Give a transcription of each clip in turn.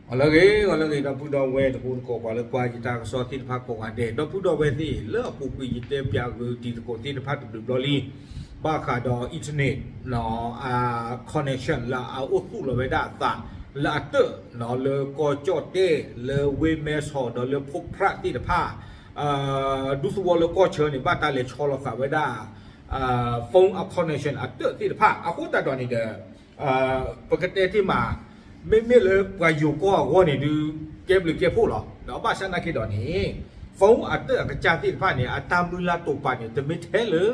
ဂီၤလၢအဂ့ၤ ဂီၤလၢအဂ့ၤ ဒီပုၢ်ဒီဝဲၢ်တံၤသကိး ပှၤလၢကွၢ်ယတၢ်ကစီၣ်သ့ၣ်တဖၣ်ကိးဂၤဒဲး ဒီပုၢ်ဒီဝဲၢ်သ့ၣ် လၢအပူၤကွံာ်ယတဲပၠးဂုာ်တံၤသကိးသ့ၣ်တဖၣ်တဘျုးဘျီလံ ဘၣ်ဃးဒီး internet connection လၢအအိၣ်သူၣ်လီၤဝဲဒၣ်အသး လၢအတၢၢ် လၢကီၢ်ကၠီၣ်တဲၣ် လၢဝ့ၢ်မဲဆီး ဒီးလၢဖိဖြၣ်သ့ၣ်တဖၣ် ဒူသဝီလၢကီၢ်ဆၢန့ၣ် ဘၣ်တၢ်လဲၤဆီလီၤသးဝဲဒၣ် phone အ connection အတၢၢ်သ့ၣ်တဖၣ် အဃိသတးဒီးန့ၣ်ဒီး ပကတဲတ့ၢ်မး မ့မ့ၢ်လၢပှၤယိၤကီၢ်အဂီၢ်န့ၣ်ဒုး ကဲဘျုးကဲဖှိၣ်လီၤ. ဒီးဘၣ်ဆၣ်သနာ်က့ဒီးန့ၣ် phone အတၢၢ်အကစၢ်သ့ၣ်တဖၣ်န့ၣ် အတၢ်မုၢ်လၢ်တိာ်ပာ်န့ၣ် တမ့ၢ်ထဲလၢ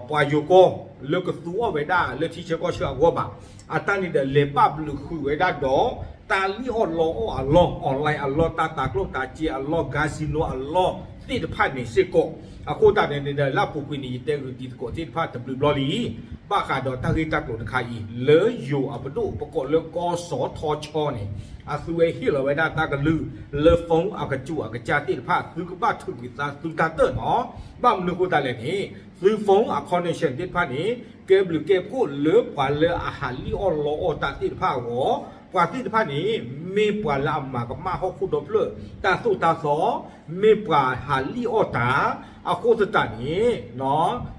ပှၤယိၤကီၢ် လၢကသူအီၣ်ဝဲဒၣ်လၢထံဆၢကီၢ်ဆၢအဂီၢ်ဘၣ်. အတၢ်န့ၣ်ဒီးလဲၤပာ်ဘျုးဃုာ်ဝဲဒၣ်ဒီး တၢ်လံၣ်အီၣ်လီအီၣ်အလီၢ် online အလီၢ် တၢ်တၤကျိၣ်တၤစ့အလီၢ် casino အလီၢ်သ့ၣ်တဖၣ်န့ၣ်စ့ၢ်ကီး အဃိသတးန့ၣ်ဒီး လၢအပူၤကွံာ်န့ၣ် ယတဲဂုာ်တံၤသကိးသ့ၣ်တဖၣ်တဘျုးဘျီလံ ဘၣ်ဃးဒီးတၢ်ဂ့ၢ်တၢ်ကျိၤတခါအံၤ လၢယိၤအပဒိၣ် ပကိးလၢကီၢ်စီၤထီဆီန့ၣ် အသုဝဲဟ့ၣ်လီၤဝဲဒၣ်တၢ်ကလုၢ် လၢ phone အကစူၤအကစၢ်သ့ၣ်တဖၣ် သုကဘၣ်ထုးကွံာ်သးသုတၢ်တၢၢ်နီၤ. ဘၣ်မနုၤအဃိသတးလဲၣ်န့ၣ် သု phone အ connection သ့ၣ်တဖၣ်န့ၣ် ကဲဘျုးကဲဖှိၣ်လၢပှၤလၢအဟးလံၣ်အီၣ်လီအီၣ်တၢ်သ့ၣ်တဖၣ်အဂီၢ် ပှၤသ့ၣ်တဖၣ်န့ၣ် မ့ၢ်ပှၤလၢအမၤကမၣ်ဟီၣ်ခိၣ်ဒီဖျၢၣ် တၢ်သိၣ်တၢ်သီ မ့ၢ်ပှၤဟးလံၣ်အီၣ်တၢ် အဃိသတးန့ၣ်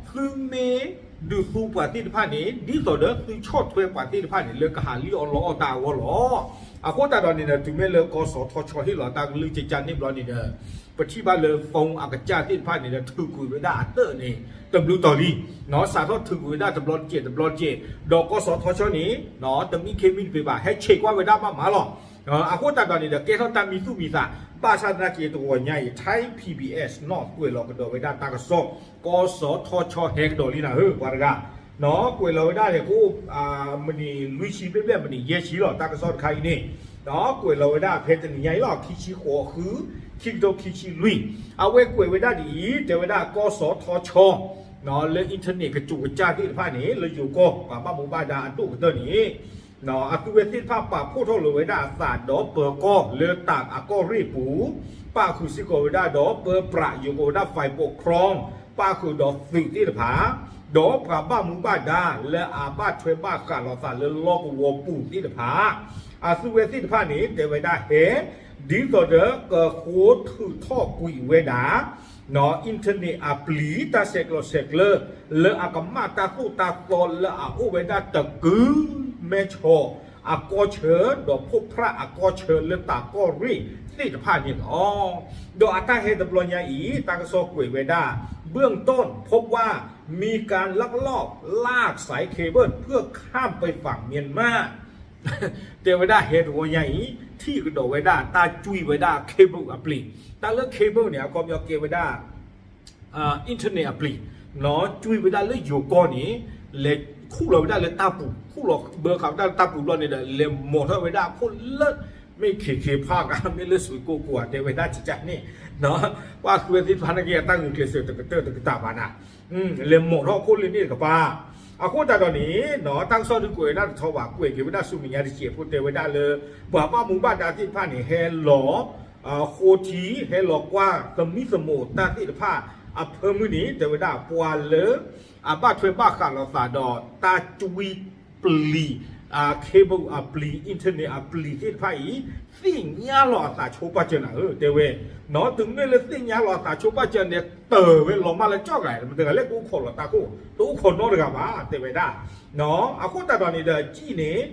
သုမ့ၢ်ဒုးသူပှၤသ့ၣ်တဖၣ်န့ၣ် ဒ်သိးဒီးသုဆီၣ်ထွဲပှၤသ့ၣ်တဖၣ်န့ၣ် လၢကဟးလံၣ်အီၣ်လီအီၣ်တၢ်အဂီၢ်လီၤ. အဃိသတးဒီးန့ၣ်ဒီး တုၤမ့ၢ်လၢကီၢ်စီၤထီဆီဟ့ၣ်လီၤတၢ်ကလုၢ်ကကၢ်န့ၣ်ဘျီန့ၣ်ဒီး ပထံၣ်ဘၣ်လၢ phone အကစၢ်သ့ၣ်တဖၣ်န့ၣ်ဒီး ထုးကွံာ်ဝဲဒၣ်အတၢၢ်န့ၣ် တဘျုးတီၤလံ စးထီၣ်ထုးကွံာ်ဝဲဒၣ်တဘျီတစဲးတဘျီတစဲး ဒီးကီၢ်စီၤထီဆီန့ၣ် တမံခ့မံတပ့ၤဘၣ် ဟဲဆံးကွၢ်ဝဲဒၣ်ဘၣ်မးလီၤ. အဃိသတးဒီးန့ၣ်ဒီး ကဲထီၣ်တၢ်မံသူၣ်မံသး ဘၣ်ဆၣ်သနာ်က့တဂီၤညါအံၤ Thai PBS နီၣ်ကွဲးလီၤကဒီးဝဲဒၣ်တၢ်ကစီၣ် ကီၢ်စီၤထီဆီဟဲကဒီးလံနၤဧၢ ပှၤတဂၤ ကွဲးလီၤဝဲဒၣ်န့ၣ် ကအိၣ် မုၢ်နံၤလွံၢ်ဆံဘျဲၣ်ဘျဲၣ် မုၢ်နံၤယဲၢ်ဆံလီၤ တၢ်ကစီၣ်တခါအံၤန့ၣ် ကွဲးလီၤဝဲဒၣ်ဖဲတနံၤညါအံၤလီၤ ခံဆံဃိး ဃု ခံကထိခံဆံလွံၢ် အဝဲကွဲးဝဲဒၣ်ဒ်အံၤ တဲဝဲဒၣ်ကီၢ်စီၤထီဆီ လၢ internet ကစူၤကစၢ်သ့ၣ်တဖၣ်န့ၣ် လၢယိၤကီၢ် ပှၤဘၣ်မူဘၣ်ဒါအဒိၣ်ကတၢၢ်န့ၣ် အသုဝဲသ့ၣ်တဖၣ်ပာ်ဖှိၣ်ထီၣ်လိာ်ဝဲဒၣ်အသးဒီးပၢၤကီၢ်လၢတၢ်အကီၢ်ရ့ၣ်ပူၤ ပၣ်ဃုာ်စ့ၢ်ကီးဝဲဒၣ်ဒီးပၢပြး ယိၤကီၢ်ဝဲဒၣ် ฝ่ายปกครอง ပၣ်ဃုာ်ဒီးသုးသ့ၣ်တဖၣ် ဒီးပှၤဘၣ်မူဘၣ်ဒါလၢအဘၣ်ထွဲဘၣ်ဃးလိာ်သးလၢလီၢ်ကဝီၤပူၤသ့ၣ်တဖၣ် အသုဝဲသ့ၣ်တဖၣ်န့ၣ် တဲဝဲဒၣ်ဟဲ ဒ်သိးဒီးကဃိထုးထီၣ်ကွံာ်ဝဲဒၣ် internet အပျံၤ တၢ်ဆဲးကျိးဆဲးကျၢ လၢအကမၣ်တၢ်သိၣ်တၢ်သီလၢအအိၣ်ဝဲဒၣ်တကုၤ မဲဆီးအကီၢ်ဆၢ ဒီးဖိဖြၣ်အကီၢ်ဆၢလၢတၢ်ကီၢ်ရ့ၣ်သ့ၣ်တဖၣ်န့ၣ်လီၤ. ဒီးအတၢ်ဟဲတဘျီညါအံၤ တၢ်ကစီၣ်ကွဲးဝဲဒၣ် เบื้องต้นพบว่ามีการลักลอบลากสายเคเบิลเพื่อข้ามไปฝั่งเมียนมา တဲဝဲဒၣ်ဟဲတဝီညါအံၤ ထံၣ်ကဒီးဝဲဒၣ် တၢ်ကွံာ်ဝဲဒၣ် cable အပျံၤ တၢ်လၢ cable န့ၣ် အခီပညီကဲဝဲဒၣ် internet အပျံၤ ကွံာ်ဝဲဒၣ်လၢယိၤကီၢ်န့ၣ် လဲၤခူၣ်လီၤဝဲဒၣ်လၢတၢ်ပူၤ ခူၣ်လီၤဘၢဃာ်ဝဲဒၣ်လၢတၢ်ပူၤဘျီန့ၣ်ဒီး လဲၤမိာ်ထီၣ်ဝဲဒၣ်အခိၣ်လၢ မ့ၢ်ခ့ခ့ဖးဂၤ မ့ၢ်လၢစွ့ကိၣ်ကိၣ်ဧါ တဲဝဲဒၣ်ကကန့ၣ် ပှၤသုဝဲသ့ၣ်တဖၣ်န့ၣ်က့ အတၢ်ဂုာ်ကျဲးစၢးတကတၢၢ်တကတၢၢ်ဘၣ်နၤ လဲၤမိာ်ထီၣ်အခိၣ်လၢန့ၣ်တကပၤ အဃိသတးဒီးန့ၣ် တၢ်ကစီၣ်ဒုးကွဲးဝဲဒၣ်တထီဘၣ် ကွဲးက့ၤဝဲဒၣ်ဆူမဲာ်ညါတစဲးဖိ တဲဝဲဒၣ်လၢ ပှၤဘၣ်မူဘၣ်ဒါသ့ၣ်တဖၣ်န့ၣ် ဟဲလီၤ ဃိထံ ဟဲလီၤကွၢ်သမံသမိးတၢ်သ့ၣ်တဖၣ် အဖၢမုၢ်န့ၣ် တဲဝဲဒၣ်ပှၤလၢ အဘၣ်ထွဲဘၣ်ဃးလိာ်သးဒီးတၢ်ကွံာ်ပျံၤ cable အပျံၤ internet အပျံၤသ့ၣ်တဖၣ်အံၤ သ့ၣ်ညါလီၤအသးဆိပာ်စၢၤနၤဧၢ တဲဝဲ တုၤမ့ၢ်လၢသ့ၣ်ညါလီၤအသးဆိပာ်စၢၤန့ၣ် တၢၢ်ဝဲလီၤမၢ်လၢကၠီၣ်ဂၤ မတၤတဂၤလဲၣ်ကအိၣ်ခိးလီၤတၢ်ခိၣ် တအိၣ်ခိးနီတဂၤဘၣ် တဲဝဲဒၣ် အဃိသတးဒီးန့ၣ်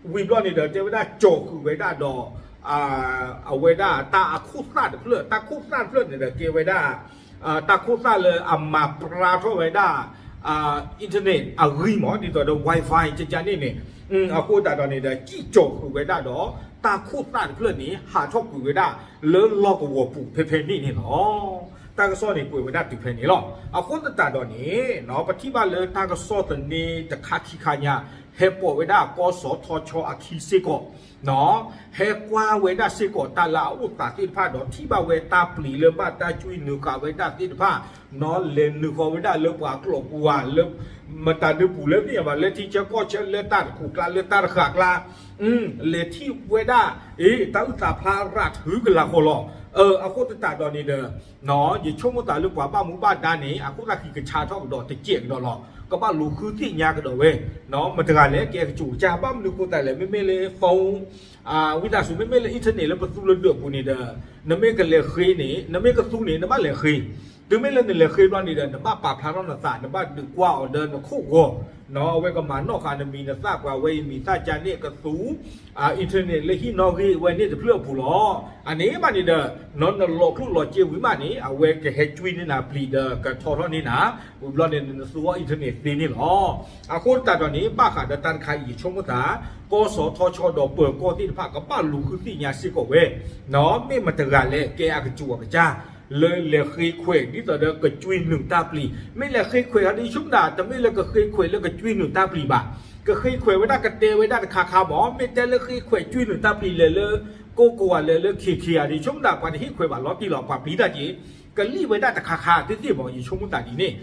ဒီး ကံၣ်န့ၣ် ဝံၤဘျီန့ၣ်ဒီး တဲဝဲဒၣ်ကၠီၤဃုာ်ဝဲဒၣ်ဒီး အဝဲဒၣ်တၢ်အခိၣ်သၣ်တဖျၢၣ် တၢ်ခိၣ်သၣ်တဖျၢၣ်န့ၣ်ဒီး ကဲဝဲဒၣ် တၢ်ခိၣ်သၣ်လၢအမၤပြါထီၣ်ဝဲဒၣ် internet အဂံၢ်မး ဒ်သိးဒီး Wi-Fi ကကန့ၣ်န့ၣ် အဃိသတးဒီးန့ၣ်ဒီး ကံၣ်ကၠီၤဃုာ်ဝဲဒၣ်ဒီး တၢ်ခိၣ်သၣ်တဖျၢၣ်န့ၣ် ဟးထီၣ်ကွံာ်ဝဲဒၣ်လၢလီၢ်ကဝီၤပူၤဖဲဖဲန့ၣ်န့ၣ်လီၤ. တၢ်ကစီၣ်န့ၣ်ကွဲးဝဲဒၣ်တုၤဖဲန့ၣ်လီၤ. အဃိသတးဒီးန့ၣ် ပထံၣ်ဘၣ်လၢတၢ်ကစီၣ်သန့တခါခံခါညါ ဟဲပိာ်ဝဲဒၣ်ကီၢ်စီၤထီဆီအခံစ့ၢ်ကီး ဟဲကွၢ်ဝဲဒၣ်စ့ၢ်ကီးတၢ်လၢအအိၣ်သးသ့ၣ်တဖၣ်ဒီး ထံၣ်ဘၣ်ဝဲတၢ်ပျံၤလၢဘၣ်တၢ်ကွံာ်နုာ်ဃာ်ဝဲဒၣ်သ့ၣ်တဖၣ် လဲၤနုာ်ဃီဝဲဒၣ်လၢပှၤကျိာ်ပူၤဧါ လၢမတၤဒုပူၤလဲၣ်သ့ၣ်ညါဘၣ် လၢထံဆၢကီၢ်ဆၢလၢတၢ်တခိၣ်ကျါလၢတၢ်တဃာ်ကျါ လဲၤထံၣ်ဝဲဒၣ် အ့ တၢ်အုၣ်သးဖျါရၤထုကလၤဃီလီၤ အဃိသတးဒီးန့ၣ်ဒီး ယဆိကမိၣ်သးလၢပှၤဘၣ်မူဘၣ်ဒါန့ၣ် အခိၣ်သၣ်ဃံကဆါထီၣ်ကဒီးတစဲးကဒီးလီၤ. ကဘၣ်လူၤဃုသ့ၣ်ညါကဒီးဝဲ မတဂၤလဲၣ် ကဲအကစူၣ်ကစၢ် ဘၣ်မနုၤဃိသတးလဲၣ် မ့မ့ၢ်လၢ phone ဝံသးစူၤ မ့မ့ၢ်လၢ internet လၢပသူလၢဒၢးပူၤန့ၣ်ဒီး နမ့ၢ်ကလဲၤဃ့န့ၣ် နမ့ၢ်ကသူန့ၣ် နဘၣ်လဲၤဃ့, တုၤမ့ၢ်လၢနလဲၤဃ့ဘျီန့ၣ်ဒီး နဘၣ်ပာ်ဖျါထီၣ်နသး နဘၣ်ဒုးကွၢ်အီၤဒီးနခိၣ်ဂီၤ, အဝဲကမၤနီၣ်ဃာ်နမံၤနသၣ် ပှၤဝဲအံၤမံၤသၣ်ကါန့ၣ်ကသူ internet လၢဟံၣ်နီၣ်ဂံၢ်ဝဲန့ၣ်တဖျၢၣ်အပူၤလီၤ. အန့ၣ်မးန့ၣ်ဒီး နလီၤကျိၣ်လီၤစ့ဝံၤမးန့ၣ် အဝဲကဟဲကွံန့ၢ်နၤပျံၤဒီးကထီထီၣ်န့ၢ်နၤ, ဝံၤဘျီန့ၣ် နသူအီၤ internet သ့န့ၣ်လီၤ. အဃိသတးဒီးန့ၣ် ဘၣ်ဃးဒီးတၢ်တခါအံၤ ယဆိကမိၣ်သး ကီၢ်စီၤထီၣ်ဆီဒီးပၢၤကီၢ်သ့ၣ်တဖၣ် ကဘၣ်လူၤဃုသ့ၣ်ညါစ့ၢ်ကီးဝဲ မ့ၢ်မတဂၤလဲၣ် ကဲအကစူၣ်အကစၢ် လၢလဲၤဃ့ခွဲး ဒ်သိးဒီးကကွံနုာ်တၢ်ပျံၤ, မ့ၢ်လဲၤဃ့ခွဲးဟီဒ်ဆိကမိၣ်ဒၣ် တမ့ၢ်လၢကဃ့ခွဲးလၢကကွံနုာ်တၢ်ပျံၤဘၣ်, ကဃ့ခွဲးဝဲဒၣ် ကတဲဝဲဒၣ်တခါခါမး, မ့ၢ်တဲလၢဃ့ခွဲးကွံနုာ်တၢ်ပျံၤလဲၤလၢ ကိကိၣ်ဝဲလဲၤလၢ KK ဧါ ဒ်ဆိကမိၣ်ဒၣ် ပှၤတဟ့ၣ်ခွဲးဘၣ်လီၤတံၢ်လီၤ ပှၤပျံၤတၢ်က့ၤ ကလံၣ်ဝဲဒၣ်တခါခါသ့ၣ်သ့ၣ်မး ယဆိကမိၣ်သးဒ်န့ၣ်,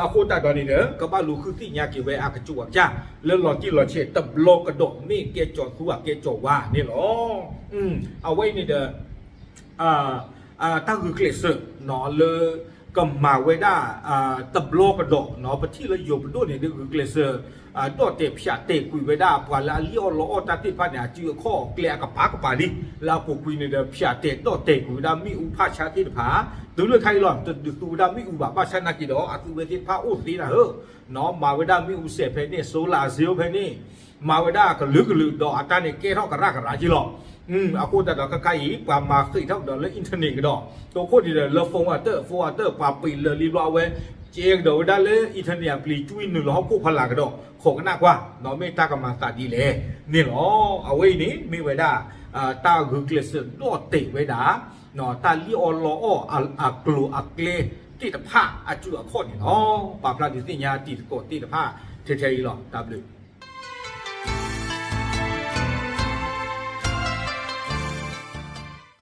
အဃိသတးဒီးန့ၣ်ဒီး ကဘၣ်လူၤဃုသ့ၣ်ညါက့ၤဝဲအကစူၣ်အကစၢ် လၢလီၤတံၢ်လီၤဆဲးတဘျီကဒီး မ့ၢ်ကဲကၠီၤသူဧါ ကဲကၠီၤဝါန့ၣ်လီၤ. အဝဲအံၤန့ၣ်ဒီး တၢ်ဂုာ်ကျဲးစၢး လၢ ကမၤဝဲဒၣ် တဘျီကဒီး ပထံၣ်လၢယိၤပဒိၣ်န့ၣ်ဒီး ဂုာ်ကျဲးစၢး ဒီၣ်တဲာ်ဖၠးတဲာ်ကွံာ်ဝဲဒၣ် ပှၤလၢအလံၣ်အီၣ်လီအီၣ်တၢ်သ့ၣ်တဖၣ်န့ၣ် အစုအခီၣ်အကျဲအကပၤကပၤလံ, လၢအပူၤကွံာ်န့ၣ်ဒီး ဖၠးတဲာ်ဒီၣ်တဲာ်ကွံာ်ဝဲဒၣ်မ့ၣ်အူဖးဆါသ့ၣ်တဖၣ် တုၤလၢခါအံၤလီၤ တဒုးသူဝဲဒၣ်မ့ၣ်အူဘၣ် ဘၣ်ဆၣ်နာ်က့ဒီး အသုဝဲသ့ၣ်တဖၣ်အိၣ်သ့နၤဧၢ မၤဝဲဒၣ်မ့ၣ်အူစဲးဖဲန့ၣ် solar cell ဖဲန့ၣ် မၤဝဲဒၣ်ကလုာ်ကလုာ်ဒီးအတၢ်န့ၣ်ကဲထီၣ်ကရၣ်ကရၣ်က့လီၤ. အဃိသတးဒီးခဲခါအံၤ ပှၤမၤဃ့ၣ်ထီၣ်ကဒီးလၢ internet ကဒီး တိခိၣ်ဒံးဒီးလၢ phone အတၢၣ် phone အတၢၣ် ပှၤပှ့ၤလၢာ်လံဘျီအဝဲ ကဲကဒီးဝဲဒၣ်လၢ internet အပျံၤ ကွံနုာ်လီၤဟီၣ်ခိၣ်ဖီလာ်ကဒီး ခိးကနၣ်ကွၢ် မ့ၢ်တၢ်ကမၤသးဒ်လဲၣ်န့ၣ်လီၤ. အဝဲအံၤန့ၣ် မ့ၢ်ဝဲဒၣ် တၢ်ဂုာ်ကျဲးစၢးဒီၣ်တဲာ်ဝဲဒၣ် တၢ်လံၣ်အီၣ်လီအီၣ်အကျိၤအကျဲသ့ၣ်တဖၣ်အစုအခီၣ်န့ၣ်လီၤ. ပာ်ဖျါဒုးသ့ၣ်ညါတံၤသကိးသ့ၣ်တဖၣ်ထဲထဲအံၤလီၤ. တၢ်ဘျုး